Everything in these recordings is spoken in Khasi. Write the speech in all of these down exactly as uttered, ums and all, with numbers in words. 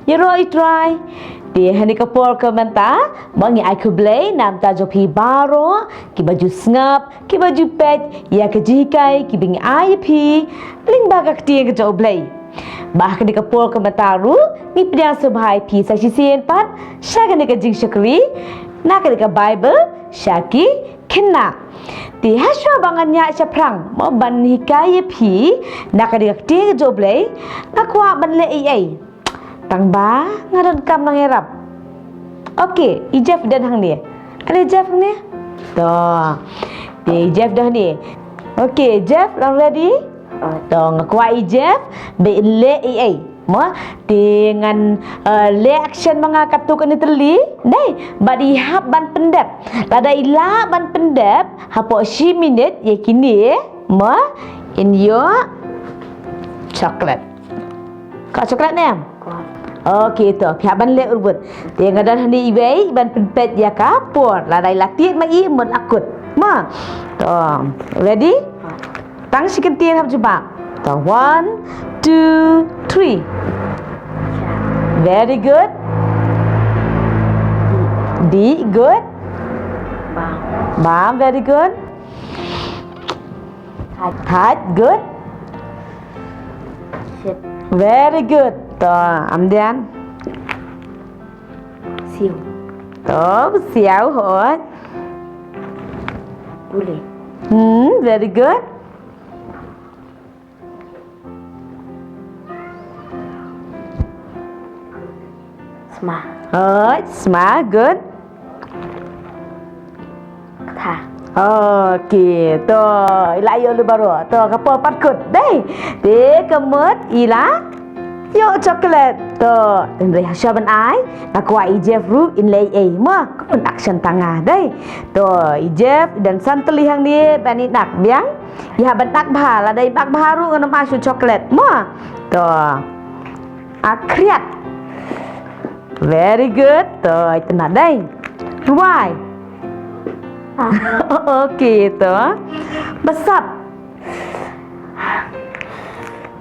Ïaroh i Trai. Te ha kane ka por ka mynta, mo ngi ai khublei namar jong phi baroh kiba ju sngap, kiba ju peit ïa ka jinghikai kiba ngi ai ïa phi lyngba ka ktien ka jong U Blei. Bad ha kane ka por ka mynta ruh ngi pdiang sngewbha ïa phi sa shisien pat sha kane ka jingshakri na kane ka Baibl sha ki khynnah. Te hashwa ba ngan ïaid shaphrang, mo ban hikai ïa phi na kane ka ktien ka jong U Blei, nga kwah ban leh ei ei. Tang ba nga donkam nongïarap. Okay, i Jeff don hangne. Ane i Jeff hangne? To. Te i Jeff don hangne. Okay, Jeff, long ready? To, nga kwah i Jeff ba in leh ei ei. Mo, te ngan, eh, leh action ma nga katto katne tylli. Dei, bad i hap ban pyndep. Lada i lah ban pyndep hapoh shi minit ïa kine, mo, in ïoh chocolate. Kwah chocolate ne em? Kwah. Okay, to, phi hap ban leh urbut. Te nga don hangne iwei ban pynpeit ïa ka por. Lada i la tied ma i, mut la kut. Mo. To, ready? Kwah. Tang shi kyntien hap jubab. To, one, two, three. Very good. Dih, good. Bam. Bam, very good. Hait. Hait, good. Shit. Very good. To, Amdian. Siu. To, siau hot. Pule. Hmm, very good. Sma. Hot, sma, good. Tha. Okay, to, i la ïoh leh baroh. To, ka por pat kut. Dei. Te ka mut i la ïoh chocolate. To, hynrei hashwa ban ai, nga kwah i Jeff ruh in leh ei ei. Mo, ka mut action tang nga. Dei. To, i Jeff, don san tylli hangne ban i dak biang. Ïa ban dak bha, lada i dak bha ruh ngan ym ai shuh chocolate. Mo. To. Akhriat. Very good. To, itynnad dei. Rwai. Okay, to. Basap.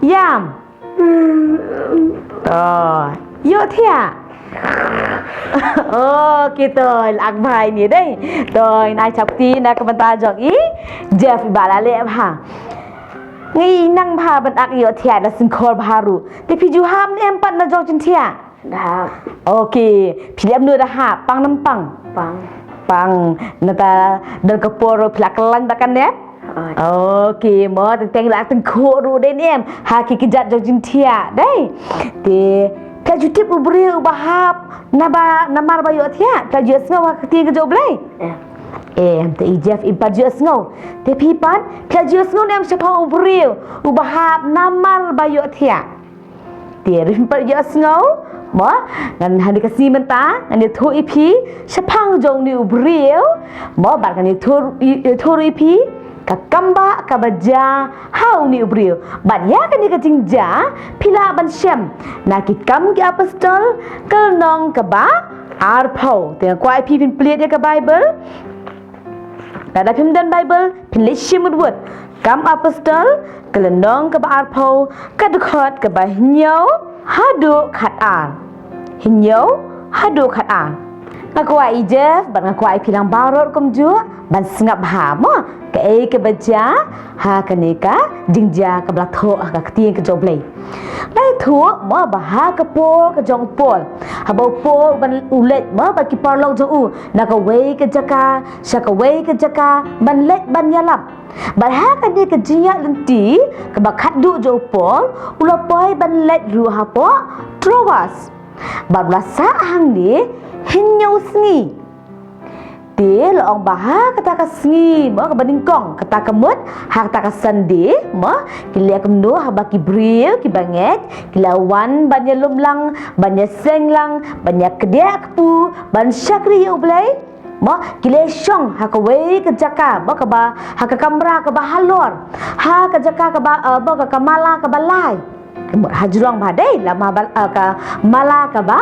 Ïam. To. Ïohthiah. Okay, to, i la dak bha ine dei. To, in ai shapti na ka bynta jong i Jeff ba la leh bha. Ngi nang bha ban dak ïohthiah da sngewkhor bha ruh. Te phi ju hap ne em pat na jong jingthiah? Da hap. Okay, phi leh kumno da hap, pang ne ym pang? Pang. Pang, nangta don ka por ruh phi la kyllain bad ka nep? Oi. Okay, mo, teng teng la tyngkhuh ruh dei ne em. Ha ki kjat jong jingthiah, dei. Te, phi la ju tip u briew uba hap, naba, namar ba ïohthiah, phi la ju ïohsngew ha ka ktien ka jong U Blei? Em. Em, te i Jeff i pat ju ïohsngew. Te phi pat, phi la ju ïohsngew ne em shaphang u briew uba hap namar ba ïohthiah? Te ruh phi pat ïohsngew, mo, ngan ha kane ka sngi mynta, ngan ïathuh ïa phi shaphang jong une u briew, mo, bad ngan ïathuh, ïathuh ruh ïa phi ka kam ba, kaba jia ha une u briew. Bad ïa kane ka jingjia, phi lah ban shem na Ki Kam Ki Apostol, ka lynnong kaba arphew. Te nga kwah ïa phi phin plie ïa ka Baibl. Lada phim don Baibl, phin leit shim wut wut. Kam Apostol, ka lynnong kaba arphew, ka dkhot kaba hynñiew haduh khatar. Hynñiew haduh khatar. Nga kwah i Jeff, bad nga kwah ïa phi lang baroh kumjuh, ban sngap bha, mo, kaei kaba jia ha kane ka jingjia kaba la thoh ha ka ktien ka jong U Blei. Ngi ïathuh, mo, ba ha ka por ka jong u Paul. Haba u Paul u ban u leit, mo, bad ki paralok jong u na kawei ka jaka sha kawei ka jaka ban leit ban ïalap. Bad ha kane ka jingïaid lynti kaba khatduh jong u Paul, u la poi ban leit ruh hapoh Troas. Bad u la sah hangne hynñiew sngi. Te la ong ba ha kata ka sngi, mo, kaba nyngkong, kata ka mut ha kata ka Sunday, mo, ki leh kumno haba ki briew kiba ngeit ki la wan ban ïalum lang, ban ïaseng lang, ban ïakdiah kpu, ban shakri ïa U Blei, mo, ki la shong ha kawei ka jaka, mo, kaba, ha ka kamra kaba halor, ha ka jaka kaba, eh, mo, ka kamra kaba lai. Hajrong ba dei, lama ba, eh, ka kamra kaba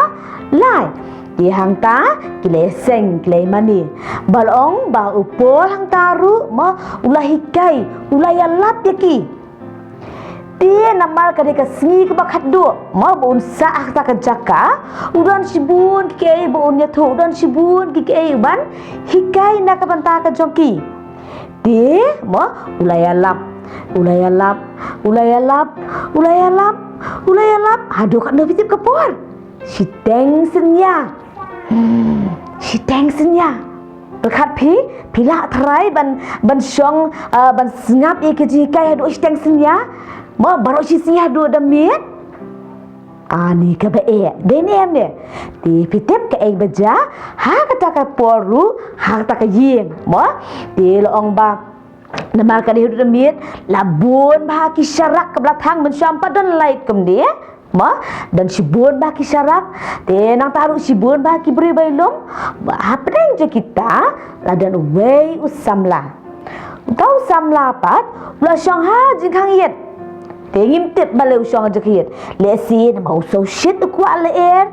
lai. Te hangta ki la seng, ki la mane. Ba la ong ba u Paul hangta ruh, mo, u la hikai, u la ïalap ïa ki. Te namar ka dei ka sngi kaba khatduh, mo, ba un sah ha kata ka jaka, u don shibun kiei ba un ïathuh, u don shibun kiei ban hikai na ka bynta ka jong ki. Te, mo, u la ïalap, u la ïalap, u la ïalap, u la ïalap, u la ïalap, haduh katno phi tip ka por? Shiteng synñia. Hmm, shiteng synñia. Pyrkhat phi, phi lah tharai ban, ban shong, ah, ban sngap ïa ka jinghikai haduh shiteng synñia. Mo, baroh shi sngi haduh da miet. Ani kaba eh, dei ne em ne? Te phi tip kaei ba jia ha kata ka por ruh, ha kata ka ïing, mo? Te la ong ba namar ka dei haduh da miet, la bun bha ki sharak kaba la thang, mynshuwa ym pat don light kumne, mo? Don shibun bha ki sharak. Te nangta ruh shibun bha ki briew ba ïalum. Ba hapdeng jong kita la don uwei u samla. Uta u samla pat u la shong ha jingkhang ïit. Te ngim tip balei u shong ha jingkhang ïit. Lehse namar u sngewshit u kwah lyer,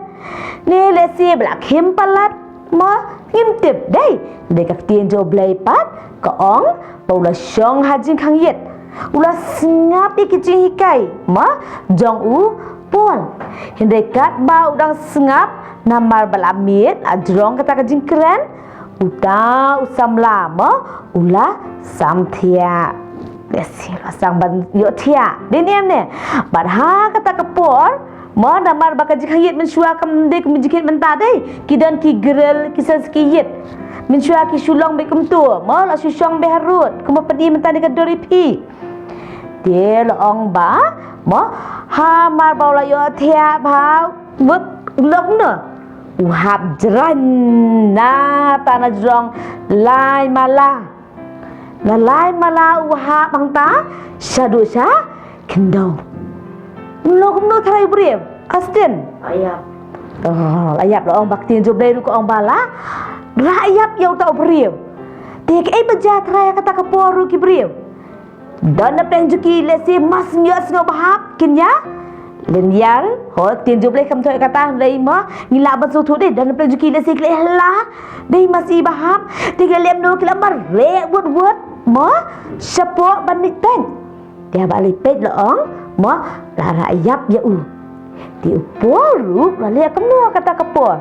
ne lehse ba la khim palat, mo, ngim tip. Dei, dei ka ktien jong U Blei pat ka ong ba u la shong ha jingkhang ïit, u la sngap ïa ki jinghikai, mo, jong u Paul. Hynrei katba u dang sngap, namar ba la miet, la jrong kata ka jingkren, uta u samla, mo, u la samthiah. Yes, u la sdang ban ïohthiah. Dei ne em ne? Bad ha kata ka por, mo, namar ba ka jingkhang ïit mynshuwa kam dei kum jingkhang ïit mynta, dei, ki don ki grill, ki san ki ïit. Mynshuwa ki shu long beit kumto, mo, la shu shong beit harud, kumba pyni mynta ne ka dur ïa phi. Te la ong ba, mo, hamar ba u la ïohthiah bha, bad u la kumno, u hap jrang na ta na jrong lai mala. Na lai mala u hap hangta shaduh sha khyndew. U la kumno tharai u briew, Austin? Ïap. Oh, la ïap, la ong ba ka ktien jong U Blei ruh ka ong ba la rah ïap ïa uta u briew. Te kaei ba jia tharai ha kata ka por ruh ki briew? Don na pdeng jong ki lehse mas ïohsngew ba hap kin ïa lynñiar. Ho, ktien jong U Blei kam thoh ïa kata, hynrei mo, ngi lah ban sngewthuh dei, don na pdeng jong ki lehse ki la ïa hla, dei mas i ba hap, te ki la leh kumno, ki la mareh wut wut, mo, shapoh ban leit peit. Te haba leit peit la ong, mo, la rah ïap ïa u. Te u Paul ruh u la leh kumno ha kata ka por?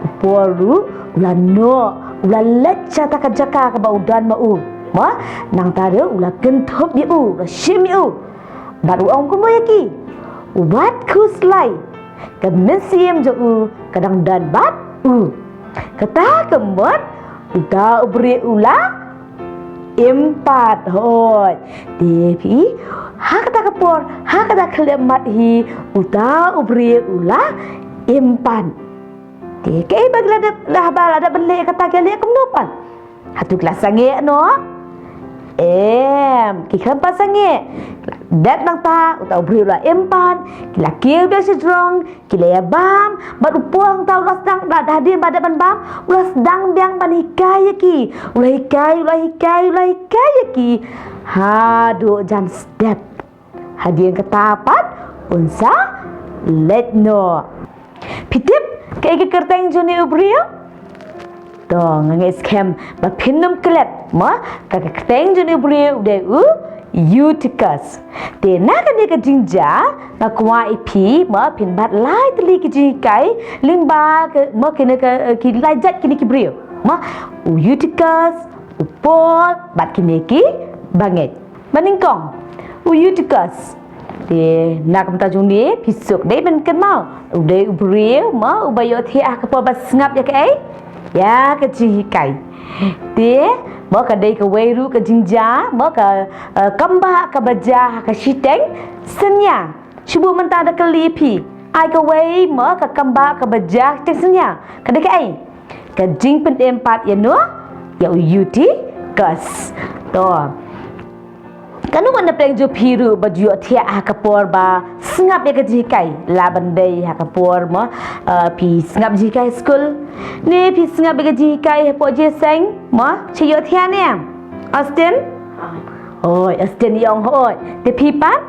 U Paul ruh u la noh, u la leit sha kata ka jaka kaba u don ma u. Mo, nangta ruh u la kynthup ïa u, u la shim ïa u. Bad u ong kumno ïa ki? Wat khuslai, ka mynsiem jong u ka dang don bad u. Kata ka mut uta u briew u la im pat, hooid. Te phi, ha kata ka por, ha kata ka khyllipmat hi, uta u briew u la im pat. Te kaei ba ki la dep, la haba la dep ban leh kata, ki la leh kumno pat? Hato ki la sangeh noh? Em, ki khlem pat sangeh. Dep nangta uta u briew u la im pat, ki la kiew biang sha jrong, ki la ïa bam, bad u Paul hangta u la sdang, bad hadien ba dep ban bam, u la sdang biang ban hikai ïa ki. U la hikai, u la hikai, u la hikai ïa ki haduh jan step. Hadien kata pat un sa leit noh. Phi tip kaei ka kyrteng jong une u briew? To, nga ngeit skhem ba phin ym klet, mo, ka kyrteng jong une u briew u dei u Eutychus. Te na kane ka jingjia nga kwah ïa phi, mo, phin bat lai tylli ki jinghikai lyngba ka, mo, kine ka, ki lai jait kine ki briew, mo, u Eutychus, u Paul bad kine ki bangeit. Ba nyngkong, u Eutychus. Te na ka bynta jong une phi suk dei ban kynmaw, u dei u briew, mo, uba ïohthiah ha ka por ba sngap ïa kaei? Ïa ka jinghikai. Te, mo, ka dei kawei ruh ka jingjia, mo, ka, eh, kambah kaba jia ha ka shiteng synñia. Shu buh mynta da kylli phi, ai kawei, mo, ka kambah kaba jia ha ka shiteng synñia. Ka dei kaei? Ka jingpynim pat ïano? Ïa u Eutychus. To, kano na pdeng jong phi ruh ba ju ïohthiah ha ka por ba sngap ïa ka jinghikai? La ban dei ha ka por, mo, eh, phi sngap jinghikai skul, ne phi sngap ïa ka jinghikai hapoh jingïaseng, mo, shu ïohthiah ne em? Austin? Hooid, Austin i ong hooid. Te phi pat?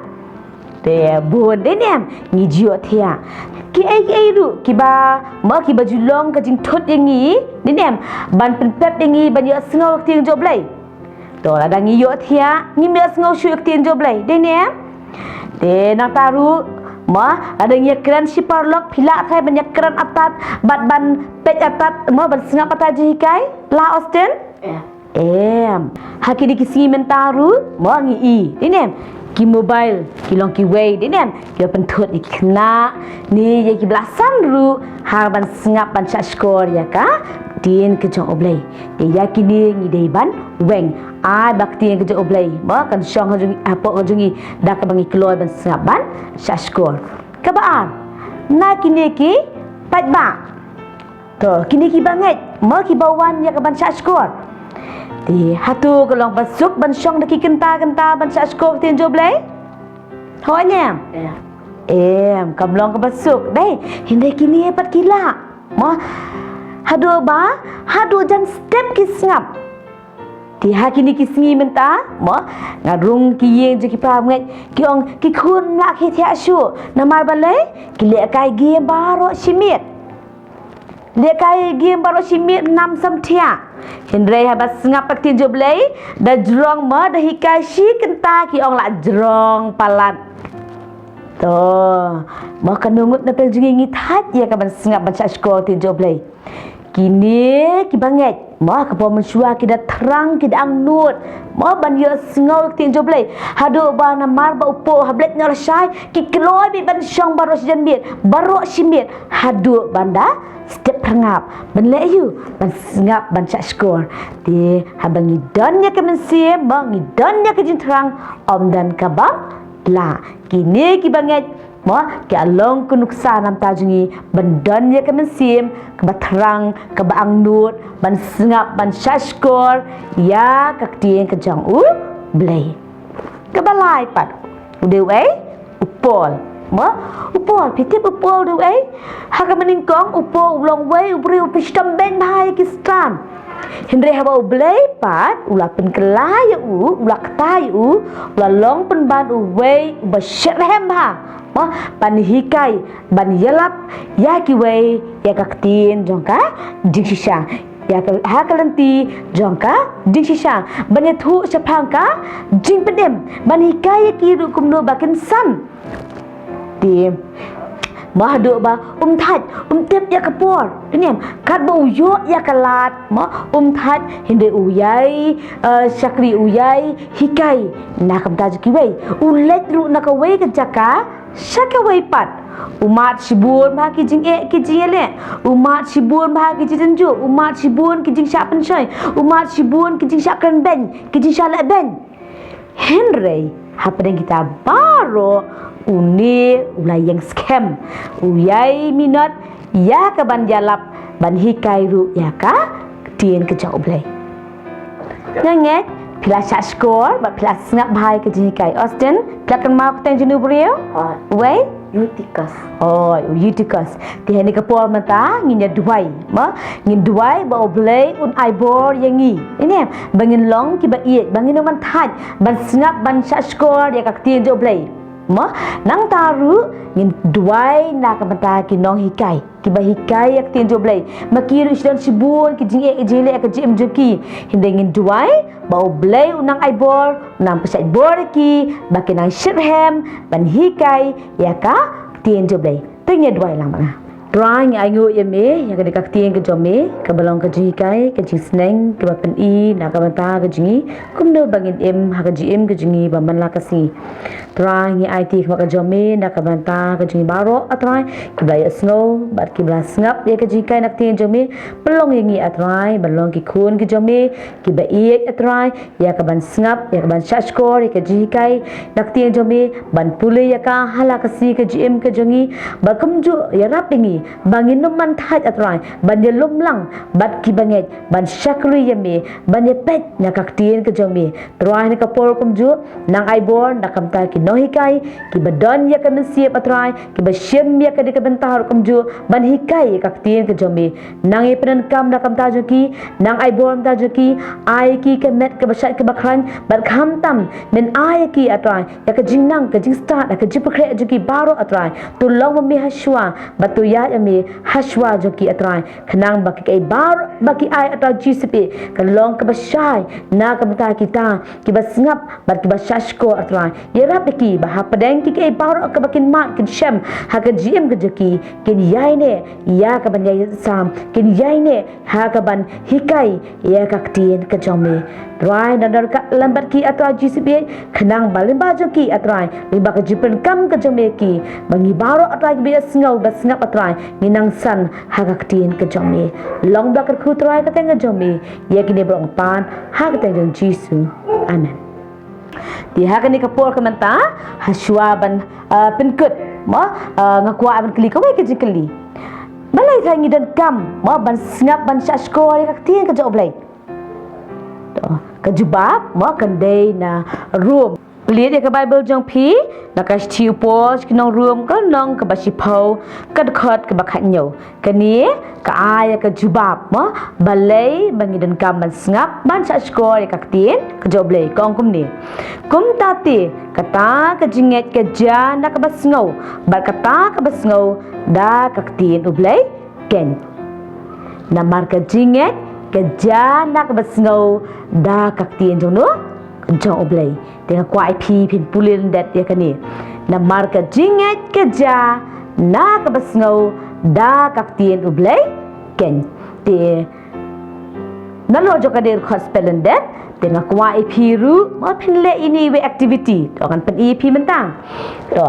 Te bun, dei ne em? Ngi ju ïohthiah. Kiei kiei ruh kiba, mo, kiba ju long ka jingthut ïa ngi, dei ne em, ban pynpep ïa ngi ban ïohsngew ïa ka ktien jong U Blei. To, lada ngi ïohthiah, ngim ïohsngew shuh ïa ka ktien jong U Blei, dei ne em? Te nangta ruh, mo, lada ngi ïakren shi paralok, phi lah trai ban ïakren atat, bad ban peit atat, mo, ban sngap atat jinghikai, lah Austin? Em, ha kine ki sngi mynta ruh, mo ngi i, dei ne em, ki mobile, ki long kiwei, dei ne em, ki pynthut ïa ki khynnah, ne ïa ki ba la san ruh, ha ban sngap ban shahshkor ïa ka ktien ka jong U Blei. Te ïa kine ngi dei ban weng, ai ba ka ktien ka jong U Blei, mo kan shong ha jong, hapoh ka jong ngi, da kaba ngi kloi ban sngap ban shahshkor. Kaba ar, na kine ki paidbah. To, kine ki bangeit, mo ki ba wan ïa ka ban shahshkor. Te, hato ka long ba suk ban shong da ki kynta kynta ban shahshkor ktien jong U Blei? Hooid ne em? Em, kam long kaba suk. Dei, hynrei kine pat ki lah. Mo, haduh ba, haduh jan step ki sngap. Te ha kine ki sngi mynta, mo, nga rung ki ïing jong ki para bangeit, ki ong ki khun ym lah ki thiah shuh, namar balei, ki lehkai game baroh shi miet. Lehkai game baroh shi miet nam sam thiah. Hynrei haba sngap ka ktien jong U Blei, da jrong mo, da hikai shi kynta ki ong lah jrong palat. To, mo kano ngut na pdeng jong ngi ngi thait ïa ka ban sngap ban shahshkor ktien jong U Blei. Kine ki bangeit, mo ka por mynshuwa ki da thrang ki da angnud, mo ban ïohsngew ktien jong U Blei. Haduh ba namar ba u pop ha blet noh lashai, ki kloi beit ban shong baroh shi jan miet, baroh shi miet, haduh ban da step phyrngap, ban leh aïu, ban sngap ban shahshkor. Te haba ngi don ïa ka mynsiem, mo ngi don ïa ka jingthrang, ym don kaba lah. Kine ki bangeit, mo, ki la long ka nuksa na ka bynta jong ngi, ban don ïa ka mynsiem kaba thrang, kaba angnud, ban sngap, ban shahshkor ïa ka ktien ka jong U Blei. Kaba lai pat, u dei uei? U Paul. Mo, u Paul, phi tip u Paul u dei uei? Ha kaba nyngkong, u Paul u long uwei u briew u phi shitom beiñ bha ïa ki Soitan. Hynrei haba U Blei pat u la pynkylla ïa u, u la kta ïa u, u la long pynban uwei uba shitrhem bha, mo, ban hikai, ban ïalap ïa kiwei ïa ka ktien jong ka jingshisha, ïa ka, ha ka lynti jong ka jingshisha, ban ïathuh shaphang ka jingpynim, ban hikai ïa ki ruh kumno ba kin san. Te, mo, haduh ba um thait, um tip ïa ka por, te ne em, katba u ïoh ïa ka lad, mo, um thait, hynrei u ïai, eh, shakri, u ïai hikai na ka bynta jong kiwei, u leit ruh na kawei ka jaka sha kawei pat. U mad shibun bha ki jingeh ki jingïaleh, u mad shibun bha ki jingtynjuh, u mad shibun ki jingshah pynshoi, u mad shibun ki jingshah kren beiñ, ki jingshah leh beiñ. Hynrei hapdeng kita baroh, une u la ïeng skhem, u ïai minot ïa ka ban ïalap, ban hikai ruh ïa ka ktien ka jong U Blei. Nga ngeit phi la shahshkor bad phi la sngap bha ïa ka jinghikai. Austin, phi la kynmaw ka kyrteng jong une u briew? Hooid. Uei? Eutychus. Hooid, u Eutychus. Te ha kane ka por mynta ngin ïa duwai, mo? Ngin duwai ba U Blei un ai bor ïa ngi, ne em, ba ngin long kiba ïeit, ba ngin ym man thait ban sngap, ban shahshkor ïa ka ktien jong U Blei, mo? Nangta ruh ngin duwai na ka bynta ki nonghikai, kiba hikai ïa ka ktien jong U Blei. Ma ki ruh shu don shibun ki jingeh ki jingleh ha ka jingim jong ki. Hynrei ngin duwai ba U Blei un nang ai bor, un nang pynshait bor ïa ki, ba kin nang shitrhem ban hikai ïa ka ktien jong U Blei. To ngin ïa duwai lang bad nga. Trai, ngi ainguh ïa me ïa kane ka ktien ka jong me, kaba long ka jinghikai, ka jingsneng, kaba pyni na ka bynta ka jong ngi, kumno ba ngin im ha ka jingim ka jong ngi ba man la ka sngi. Trai, ngi aiti khmat ka jong me na ka bynta ka jong ngi baroh, A Trai, kiba la ïohsngew bad kiba la sngap ïa ka jinghikai na ka ktien jong me. Pynlong ïa ngi, A Trai, ban long ki khun ki jong me kiba ïeit, A Trai, ïa ka ban sngap, ïa ka ban shahshkor ïa ka jinghikai na ka ktien jong me, ban pule ïa ka ha la ka sngi ka jingim ka jong ngi. Bad kumjuh ïarap ïa ngi ba ngin ym man thait, A Trai, ban ïalum lang bad kiba ngeit, ban shakri ïa me, ban ïapeit na ka ktien ka jong me. Trai, ha kane ka por kumjuh, nang ai bor na ka bynta ki nonghikai kiba don ïa ka mynsiem, A Trai, kiba shim ïa kane ka bynta ruh kumjuh ban hikai ïa ka ktien ka jong me. Nang ïa pyndonkam na ka bynta jong ki, nang ai bor na ka bynta jong ki, ai ki ka met kaba shait kaba khlaiñ, bad khamtam men ai ïa ki, A Trai, ïa ka jingnang, ka jingstad, ka jingpynkhreh jong ki baroh, A Trai. To long ma me ha shuwa bad to ïa ïa me ha shuwa jong ki, A Trai, khnang ba ki kaei baroh ba ki ai, A Trai Jisu, kan long kaba shai na ka bynta kita kiba sngap bad kiba shahshkor, A Trai. Ïarap ïa ki ba hapdeng ki kaei baroh kaba kin mad kin shem ha ka jingim ka jong ki, kin ïaineh ïa ka ban ïasam, kin ïaineh ha ka ban hikai ïa ka ktien ka jong me. Trai, nang don ryngkat lem bad ki, A Trai Jisu, khnang ba lyngba jong ki, A Trai, lyngba ka jingpynkam ka jong me ïa ki, ba ngi baroh, A Trai, kiba ïohsngew ba sngap, A Trai, ngin nang san ha ka ktien ka jong me. Long ba kyrkhu, Trai, ka kyrteng ka jong me ïa kine baroh, ngi pan ha ka kyrteng jong Jisu. Amen. Te ha kane ka por ka mynta, ha shuwa ban, ah, pynkut, mo, ah, nga kwah ban kylli kawei ka jingkylli. Balei sa ngi donkam, mo, ban sngap, ban shahshkor ïa ka ktien ka jong U Blei? To, ka jubab, mo, kan dei na Rom. Plie ïa ka Baibl jong phi na ka shithi u Paul sha ki nong Rom, ka lynnong kaba shiphew, ka dkhot kaba khathynñiew. Kane ka ai ïa ka jubab, mo, balei ba ngi donkam ban sngap, ban shahshkor ïa ka ktien ka jong U Blei. Ka ong kumne: Kumta te, kata ka jingngeit ka jia na kaba sngew, bad kata kaba sngew da ka ktien U Blei keiñ. Namar ka jingngeit ka jia na kaba sngew da ka ktien jong no, jong U Blei. Te nga kwah ïa phi, phin pule lyndet ïa kane. Namar ka jingngeit ka jia na kaba sngew da ka ktien U Blei keiñ. Te nalor jong kane ruh, khot spell lyndet. Te nga kwah ïa phi ruh, mo, phin leh ïa ine iwei activity. To, ngan pyni ïa phi mynta. To,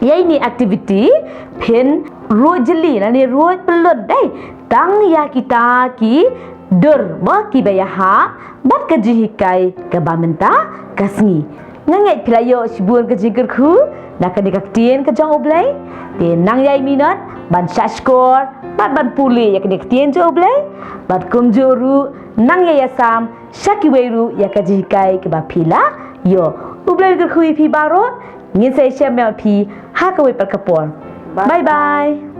ïa ine activity, phin ruh jylliew lane ruh pyllun, dei tang ïa kita ki dur, mo, kiba ïahap bad ka jinghikai kaba mynta ka sngi. Nga ngeit phi la ïoh shibun ka jingkyrkhu na kane ka ktien ka jong U Blei. Te nang ïai minot ban shahshkor bad ban pule ïa kane ka ktien jong U Blei, bad kumjuh ruh nang ïai ïasam sha kiwei ruh ïa ka jinghikai kaba phi la ïoh. U Blei un kyrkhu ïa phi baroh. Ngin sa ïashem ïa phi ha kawei pat ka por. Bye bye.